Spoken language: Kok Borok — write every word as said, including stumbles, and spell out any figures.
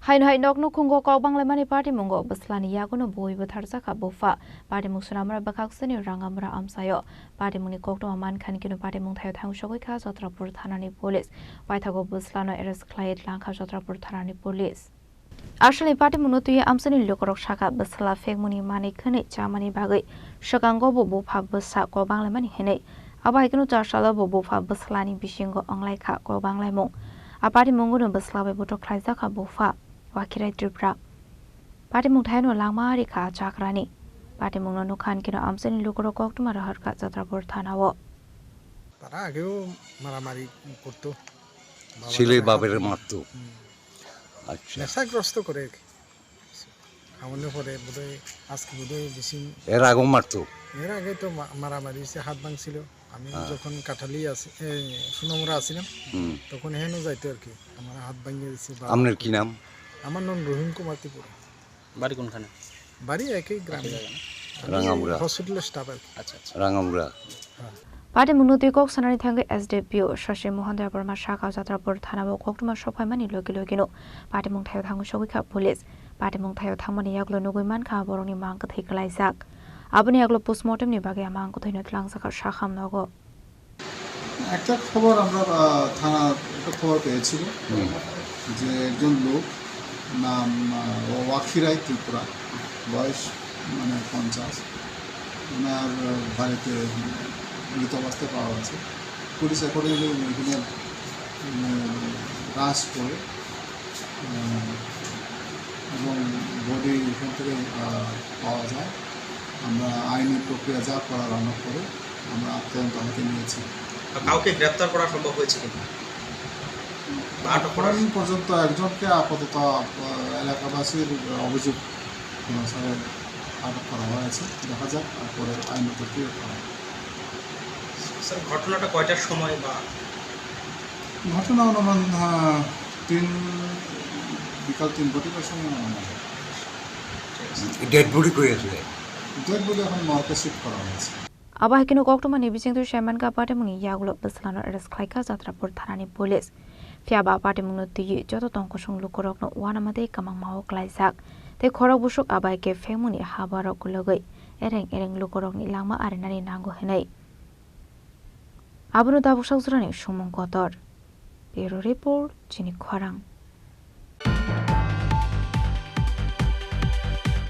Haino hai nok nukhungo kok banglaimani patimungo bwslani yaguno bui bwtharjakha bupha. Patimung Sonamura bwkhaksani Rangamura amchaio. Patimungni koktwma mankha hwnkhe patimung thaio thangsogwi kha Chotrapur thanani police. Paithago bwslano arrest khlaiwi tlangkha Chotrapur thanani police. Asalni patimungno twiwi amchaini lukurok sakha bwsla phekmungni manwi khwnwi chamani bagwi swkango bo bupha bwsa kok banglaimani hwnwi. Abo hai kheno chasalo bo bupha bwslani bisingo wnglaikha kok banglaimung. A patimungono bwsla bai bothop khlaijakha bupha. Wakhirai Tripura. Patimung thaino langma rikha chakrani. Patimungno nukha hwnkhe amchaini lukurok koktwma rohorkha Chotrapur thanao. তারা আগেও মারামারি করতো। বাবার ছেলে সাথে বাপের হাত-, মারতো। হুম। আচ্ছা। নেশাগ্রস্ত করে আর কি। খাওয়ানোর পরে বোধহয় আজকে বোধহয় বেশি এর আগেও মারতো? এর আগে তো মা-, মারামারি হয়েছে, হাত ভাঙছিল। আমি হ্যাঁ। যখন কাঠালি আছি, এ, সোনামুড়া আছিলাম, হুম। তখন হেনও যাইতো আর কি। আমার হাত ভাঙিয়ে দিছে, বাবা। আপনার কি নাম? আমার নাম রহিম কুমার ত্রিপুরা। বাড়ি কোনখানে? বাড়ি একই গ্রামে। একই জায়গা না? আমি রাঙামুড়া। হসপিটালের স্টাফ আর কি। আচ্ছা, আচ্ছা। রাঙামুড়া। হ্যাঁ। Patimungno twi kok sanani thangwi S D P O Shashi Mohan Debbarma sakha Chotrapur thanao koktwma sokphaimani logi logino patimung thaio thangwi sogwi kha police. Patimung thaio thangmani yagulo nugwi mankha borokni mang kwthwi kwlaijak. Aboni yagulo postmortemni bagwi a mang kwthwino twlangjakha sakham nogo. একটা খবর আমরা, আহ, থানা একটা খবর পেয়েছিল হুম। যে একজন লোক নাম, আহ, ওয়াকিরাই ত্রিপুরা, বয়স মানে পঞ্চাশ, ওনার, আহ, বাড়িতে মৃত অবস্থায় পাওয়া গেছে। পুলিশ অ্যাকর্ডিংলি এখানে, উম, রাশ করে, আহ, এবং বডি এখান থেকে, আহ, পাওয়া যায়। আমরা আইনি প্রক্রিয়া যা করার আমরা করে আমরা তদন্ত হাতে নিয়েছি। কাউকে গ্রেপ্তার করা সম্ভব হয়েছে কিনা? বা আটক করা এখন পর্যন্ত একজনকে আপাতত, আহ, এলাকাবাসীর অভিযোগ অনুসারে আটক করা হয়েছে। দেখা যাক, তারপরে আইনত কি করা হয়। স্যার, ঘটনাটা কয়টার সময় বা? ঘটনা অনুমান, আহ, তিন, বিকাল তিন ঘটিকার সময় অনুমান। ডেড বডি কই আছে? ডেড বডি এখন মর্গে শিফট করা হয়েছে। Abo hai kheno koktwmani bisingtwi saimankha patimungni yagulo bwslano arrest khlaikha Chotrapur thanani police. Phiya ba patimungno twiwi joto tongkosong lukurokno uanamatwi kwmangmao klaijak tei khorok busuk abo hai khe phengmungni habarok kulugwi ereng ereng lukurokni langma arinani nango hwnwi. Abono tabuk sakjorani sumung kotor. Bureau Report, Chini Khorang.